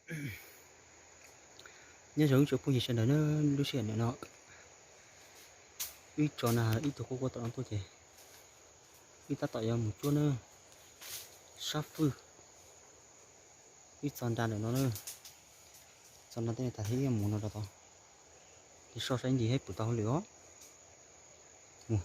Nyob zoo ib tsoom phooj ywg sawv daws na, lub sij hawm no wb tso na, ib tug quaj quaj tom no tuaj ces wb tab tom yuav mus cuab na, sab fwj. Wb txog nra ntawm no na, txog nra tej no tas thiab mus no rau tod, ces so saib ntsis saib puas tau hauj lwm os. Mus.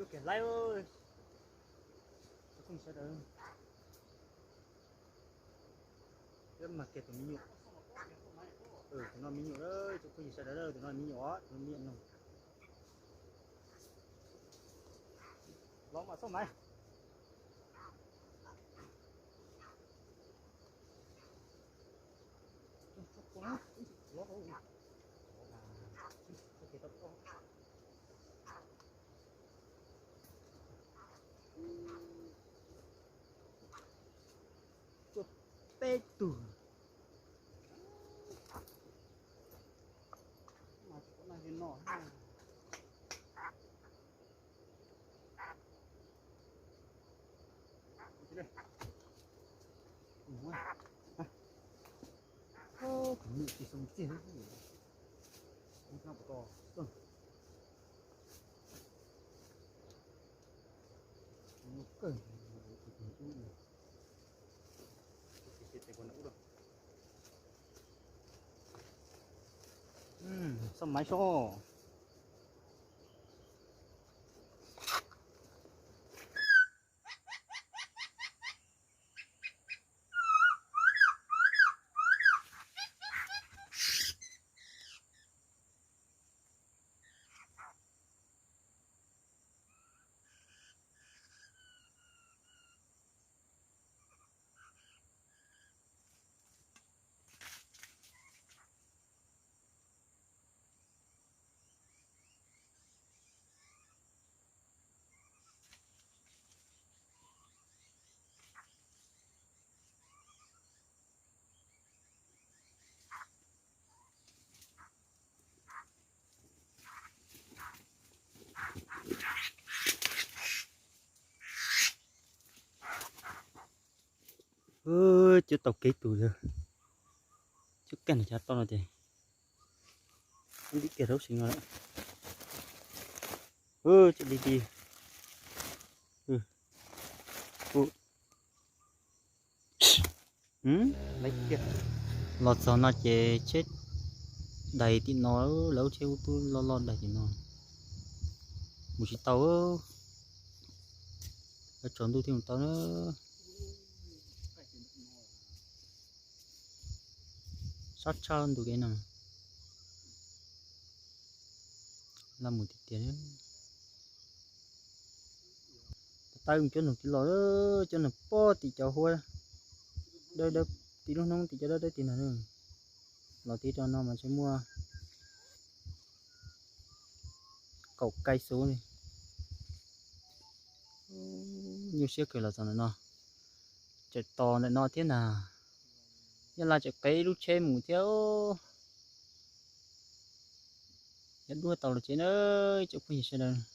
Cuab kiag laib, tus phooj ywg sawv daws. Peb mag kiag tus me nyuam. Tus no me nyuam, tus phooj ywg sawv daws, tus no me nyuam os, tus no me nyuam no. Los mas txhob maiv. Tuaj peb tug. Txhob maiv soj. Cov tau kev tus yog cov kaj ntawm chav toj no ces ib kiag rau si no lawm. Cov di di. Los txog no ces tsheb daig tim no, lawv lub tsheb ub tub loj loj daig tim no. Mus tsis tau, lawv tsaus ntuj thiaj mus tau na. Sab tshaj ntu kev no. Laj mus tiag tiag. Tab mus cov noog tim los, cov noog pob tim cov huab dawb dawb, tim lub hnub tim cov dawb dawb tim no. Los tim rau no mas ntshe muaj kaum kai xu li. Nyuaj siab kawg los txog ntawm no. Tseem tos ntawm no thiab ntag. Nyab Laj tseem qev ib lub tsheb mus thiab. Yog duab tau los tsev na, cov phooj ywg sawv daws.